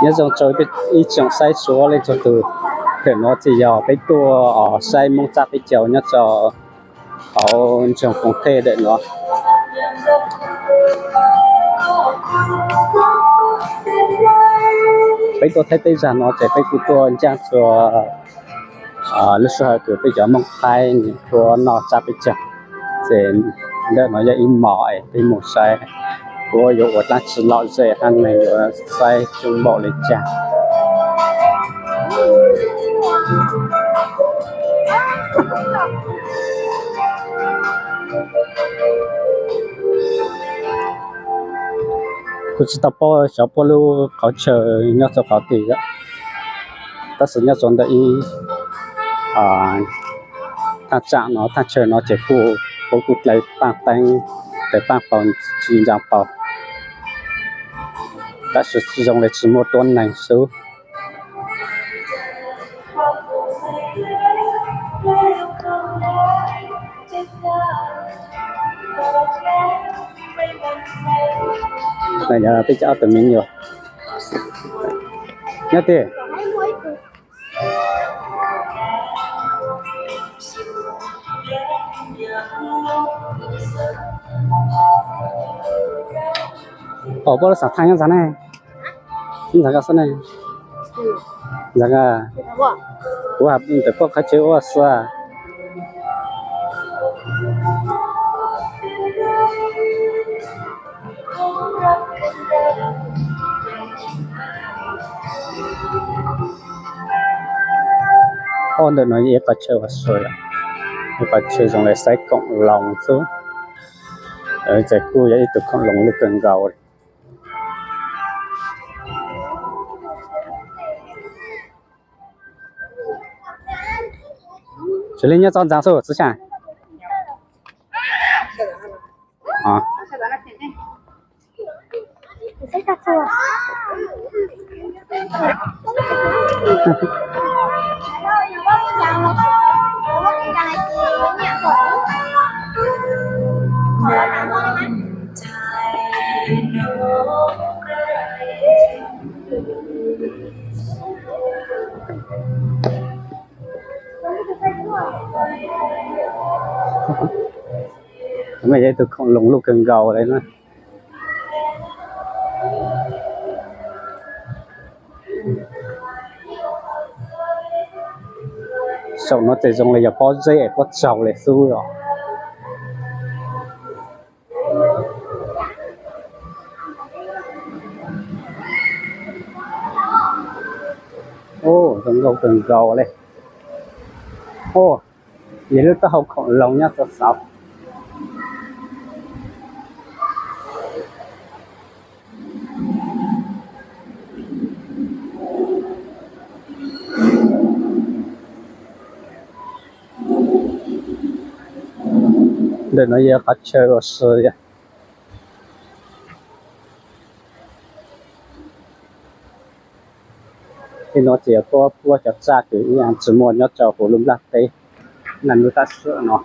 Nyob zoo rau ib tsoom saib sawv daws txhua tus, ntawm no ces yog peb tuaj saib Hmoob tsab teb chaws nyob rau hauv nroog Koos Thej ntawm no. Peb tuaj thaij tej zag no ces peb kuj tuaj ncaaj rua lub sij hawm kws peb cov Hmoob Thaib nws tuaj noj tsab peb caug, ces ntawm no yog ib hmos es peb mus saib puas yuav ua dlaab tsi lom zem hab neeg yuav saib coob npaum li cas. Kuv tsis tau paub xyov puab lub qhov chaw nyob rau qhov twg, tab sis nyob rau ntawm ib thaaj tsaam no, thaaj chaw no ces kuj, kuj dlawb paaj teeb, dlawb paaj paug tsi ntsaa paug, tab sis zoo li tsis muaj tuab neeg xwb. Peb cov ob tug me nyuam nyob twg? Puab lub xav thaaj nyob ntawd ne, ntawd koj xwb ne, ntawd kuv ntawm puab qhov chaw ua xwb. Ntawm no yog ib qhov chaw ua si, ib qhov chaw zoo li saib koom loos xwb, ces kuj yog ib tug khoom loos loj kawg nkaus li. Xws li nyob txoj ntxaas xwb txiv xyaa. Yog ib tug khoom loos loj kawg nkaus li na. Saum no ces zoo li yog pob zeb es pob tsaug li xwb os. Zoo nkauj kawg nkaus li. Yog lub taub hau khoom loos nyob rau saud. Ntawm no yog qhov chaw ua si. Tej no ces yog tuaj puab cov tsaj kws ib yam tsis muaj nyob rau huv lub nplaj teb, naj nub tab sim no.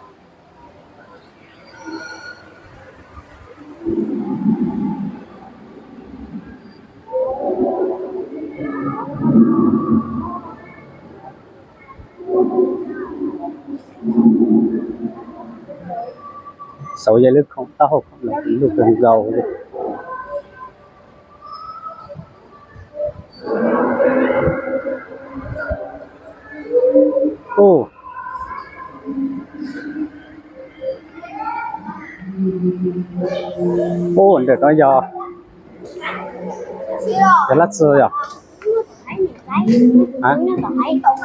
Saud yog lub khoom taub hau khoom loos loj kawg nkaus li. Ntawm no yog, yog dlaab tsi yog?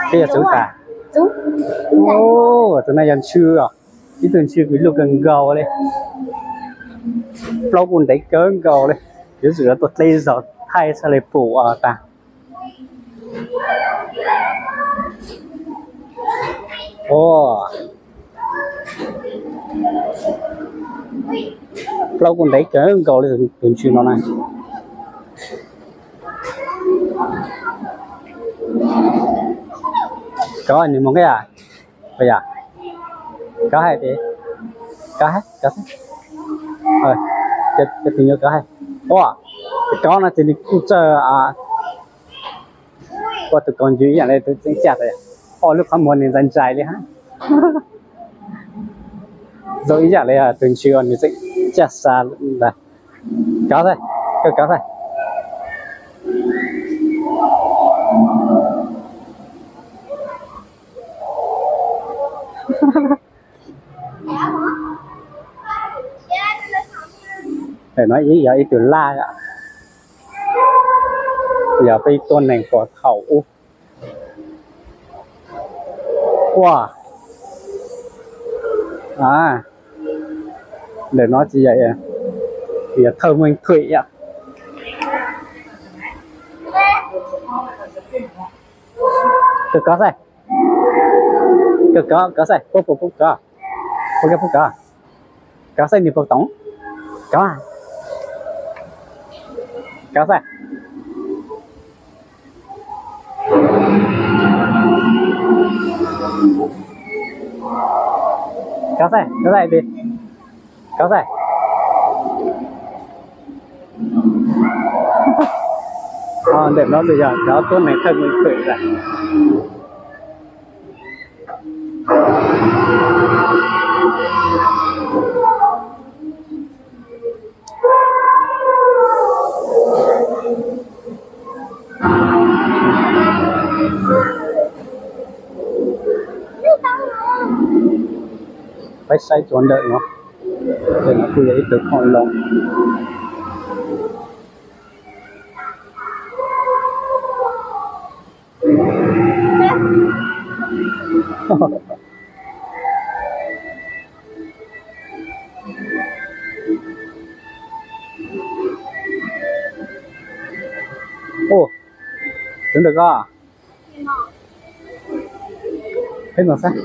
Twb yog txwv tas. Tus no yog ntswg os, ib tug ntswg kws loj kawg nkaus li, plaub kuj ntev kawg nkaus li. Yuav tsum yuav tuaj dleb zog thaij txhaj li pum tag. Plaub kuj ntev kawg nkaus li tus ntswg no na. Koj nws mus nqe a? Koj hais tias, koj hais, koj hais. Cov tus nyuam kov hais, ua, tus kov no ces nws kuj txawj, ua tus kov ncw ib yam li tus tseem caj tas, ua lub qhov muag nws ntsais ntsais li hab. Zoo ib yam li tus ntsis uas nws tseem caj xa ntawd. Kov xwb, koj kov xwb. Ntawm no ib yog ib tug laj, yog peb tuab neeg puag thaum ub. Ua, ntawm no tsis yog, yog thawj meej thuim yom. Koj kov xwb, koj kov, kov xwb, puab puas puab kov, puab kov puab kov, kov xwb nws puas toom, kov, kov xwb. Kov xwb, kov xwb, kov xwb. Ntawm no ces yog cov tuab neeg thawj meej thuim lawm. Peb saib rau ntawm no, ntawm no kuj yog ib tug khoom loo. Tus ntawm ko, peb mus saib,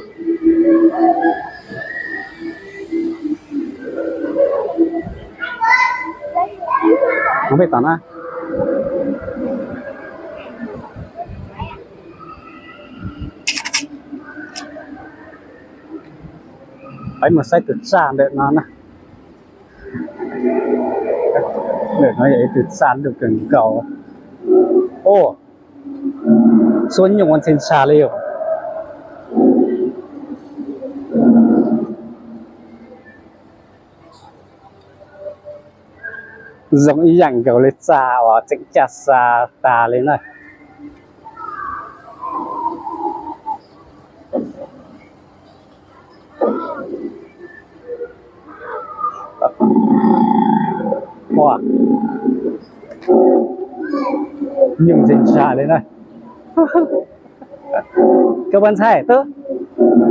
mus peb tom na. Peb mus saib tus tsaj ntawm no na. Ntawm no yog ib tug tsaj lug kawg nkaus. Ua, xuab nyuj ua ntxhee ntsha li os. Zoo ib yam nkaus li tsaj uas tseem caj xa tas li na. Ua, nyuj ntxhee ntsha li na. Koj puas ntxhais tub?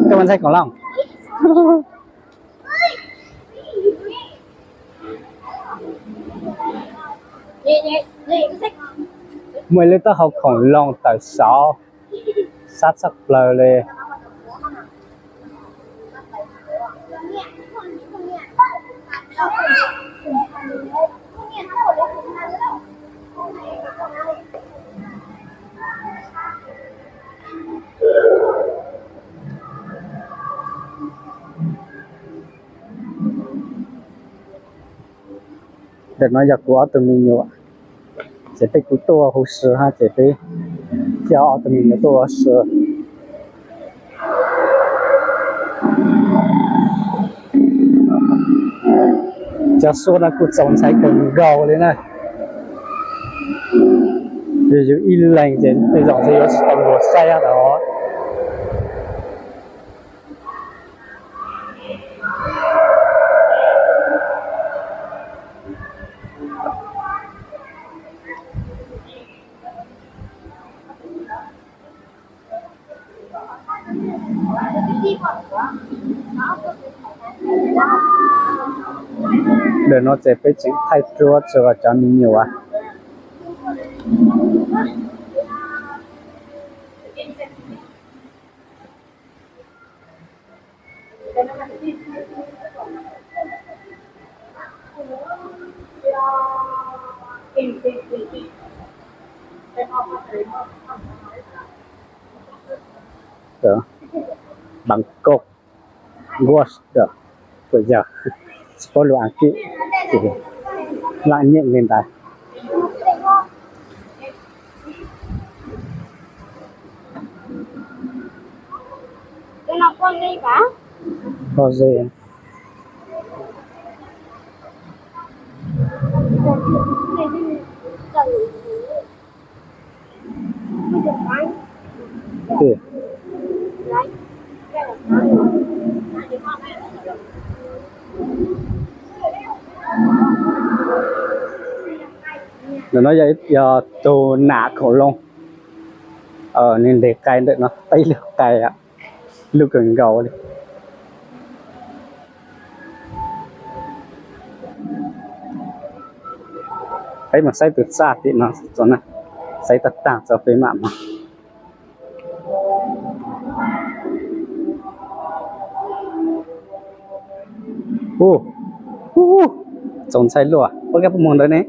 Koj puas ntxhais khoom loo? Muaj ib lub taub hau khoom loo tawm saud, sab tshaj plaws li. Ntawm no yog kuv ob tug me nyuam, ces peb kuj tuaj hu si hab ces peb coj ob tug me nyuam tuaj ua si. Cov xuab no kuj txaus ntshai kawg nkaus li na. Yog yus ib leeg ces tej zaum ntshe yuav tsis tau luag saib os. Ntawm no ces peb tseem thaij duab rau cov me nyuam. Bangkok Watch, puas yog? Tsis paub lus Askiv. ces lam nyeem li ntawd. Pob zeb. Ntawm no yog tus nam khoom loo, nws ntes qai ntawm no peb lub qai, lub kawg nkaus li. Peb mus saib tus txaj tim no, saib tag tag tso peb mam mus. Ub, ub, txaus ntshai luaj, ua koj puas mus ntawd ne?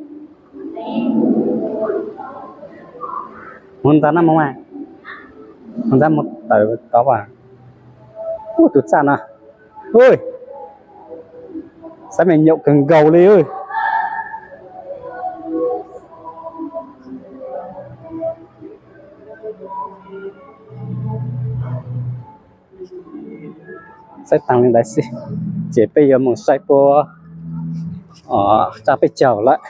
Mus ntag na, mus ntag, mus tawm tod. Ub, tus txaj no, saib me nyuam kawg nkaus li. Saib tag li ntawd xwb, ces peb yuav mus saib puab tsa peb caug lawm.